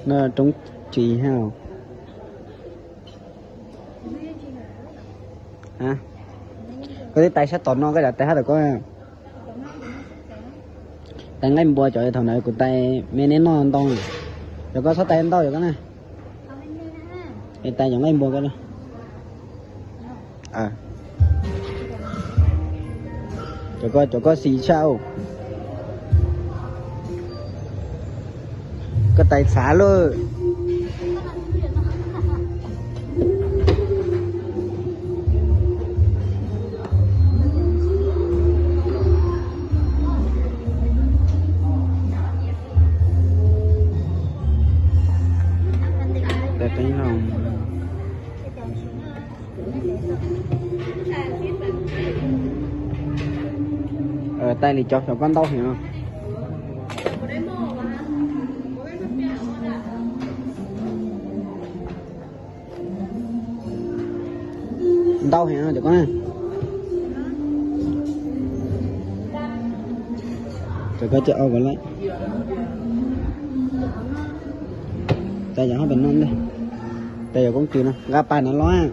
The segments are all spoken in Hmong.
No roob tsis hab. Koj twb tais sab tom no koj tais hab tom ko. Tais nqaij npua cov thaum ntawd kuv tais me neb noj ntau. Cov koj txhob tais ntau cov koj na. Es tais cov nqaij npua ko. Cov koj, cov koj xis tshaj. Koj tais txhav lawm. Tais li cov xyov koj ntau heev. Ntau heev no cov koj na. Cov koj cov au ko lawm. Tais yog hab pem no ntag. Tais yog koob kws no nqa pas no los.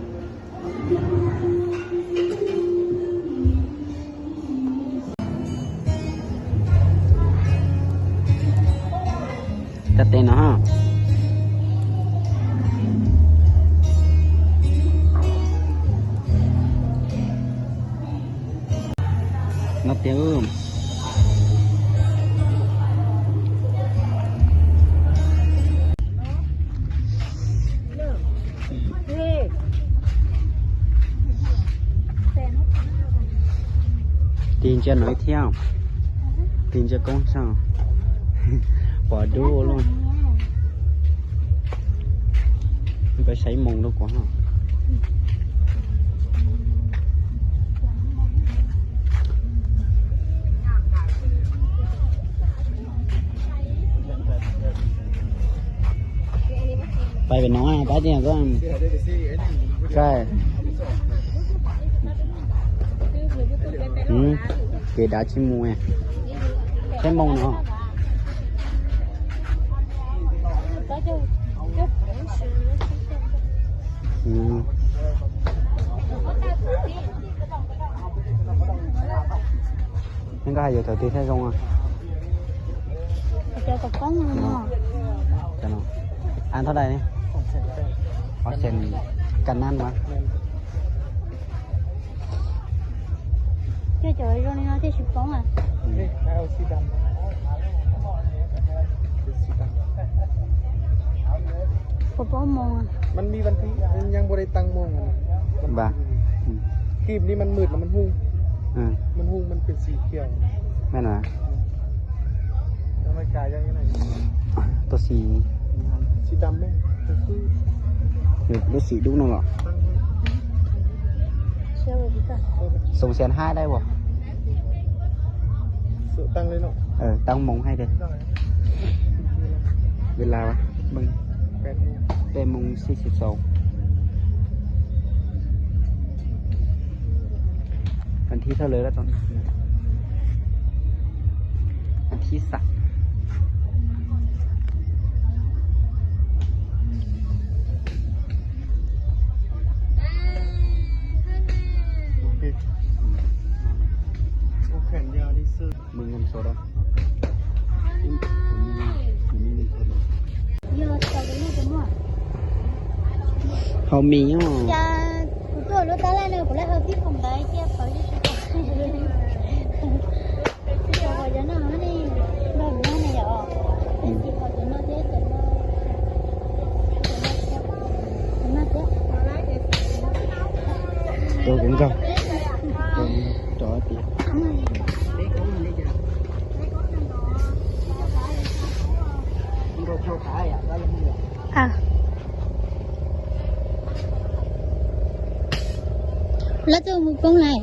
Koj tes no. No tiag. Tig ntsia no thiab, tig ntsia koob tso, pom dub loj. Peb saib moos rau kuv no. Pais pem no pab tias koj, kev dav tsis mus, saib moos no. Koj hais yuav cov twg thiaj zoo? Cov tom koob no. An thob dais ne? Ob xees kas nab mas. Cov zoo li no thiaj tsis poob. Puas poob moos? Mas kib li mas mwm los mas hu, mas hu mas pes xis kiag. Tuaj xis, lub xim dub no los. Xoom xees hab dai as. Taab moos hab tias, ua li peb moos xib xis xaus. Vas thib thawj lawv, vas thib xam. Hau mis os. Kuv tuaj lub tab laj no kuv laj hau tib qho ntawd cia pawv. Cov no ne, nrog no ne yom. Cov no thiab cov no. Tus kuv nkaug. Rov tias. Lawv twb mus poob lawm.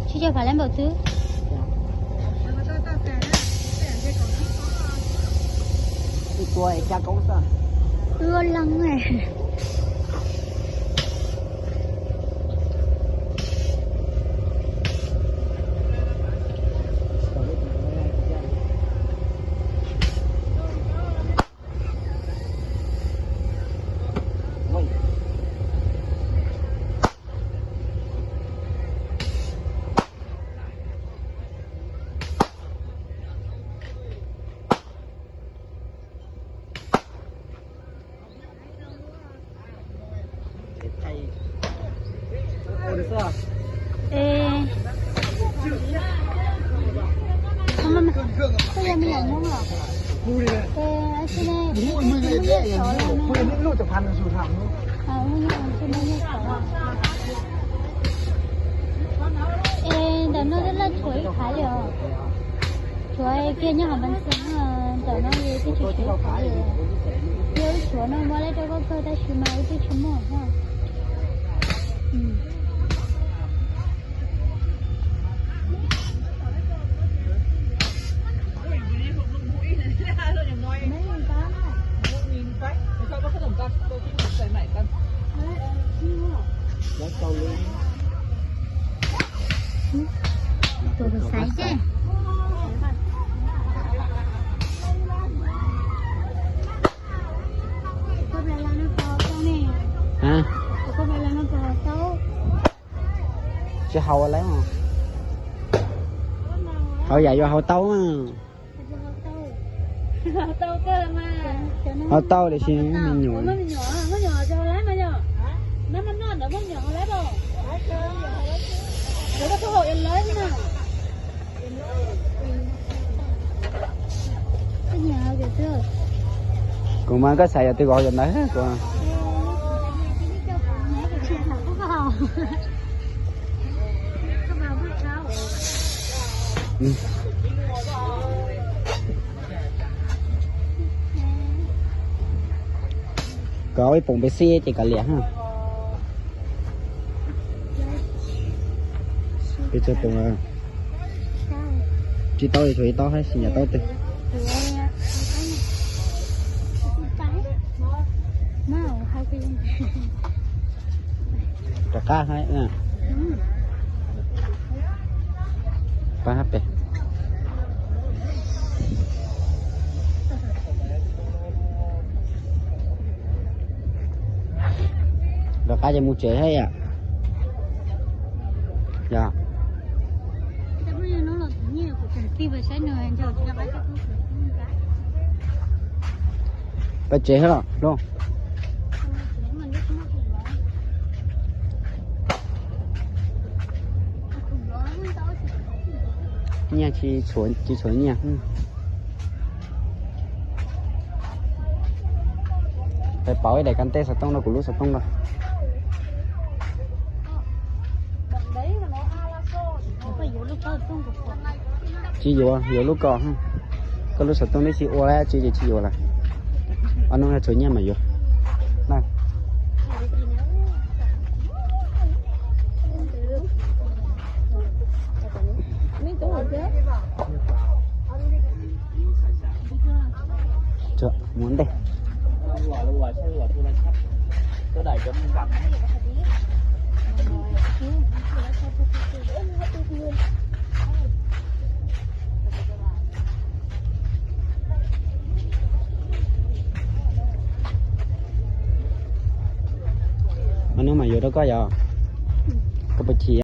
Tsis coj phav lab npaum twg. Ib puas xya koob xwb. Ua loo. Es ntawm no twb laj tshuav ib qhav li os. Tshuav kiag nyob hauv npas xees, ntawm no twb tsis tshuav ib qhav li. Yog wb tshuav no muab lawv rau koj kawg tab sis mas wb twb tsis muaj. Tus xaiv xwb. Tsis haus lawm. Haus yam yuav haus tau. Haus tau tiam sis me nyuam. Kuv mas koj xav yog twg koj yog ntawd kuv. Koj ib poom pes xij ces koj liam. Peb txog poom, tsis tau li, tshuav ib taub hab xi nyas taub twg. Rov qab hab, pab hab pem. Rov qab ces mus tsev hab yom. Yog pab tsev hab los. Nyiaj tsis tshua, tsis tshua nyiaj. Peb pauv ib daim kab teb xov tooj rau kuv lub xov tooj no. Tsis yuav, yuav lub ko. Koj lub xov tooj neb tsis ua dab tsi ces tsis yuav lawm. Ob hnub no tshuav nyiaj mas yuav. Mus ntej. Ob hnub mas yuav rau koj yog? Koj puas chim?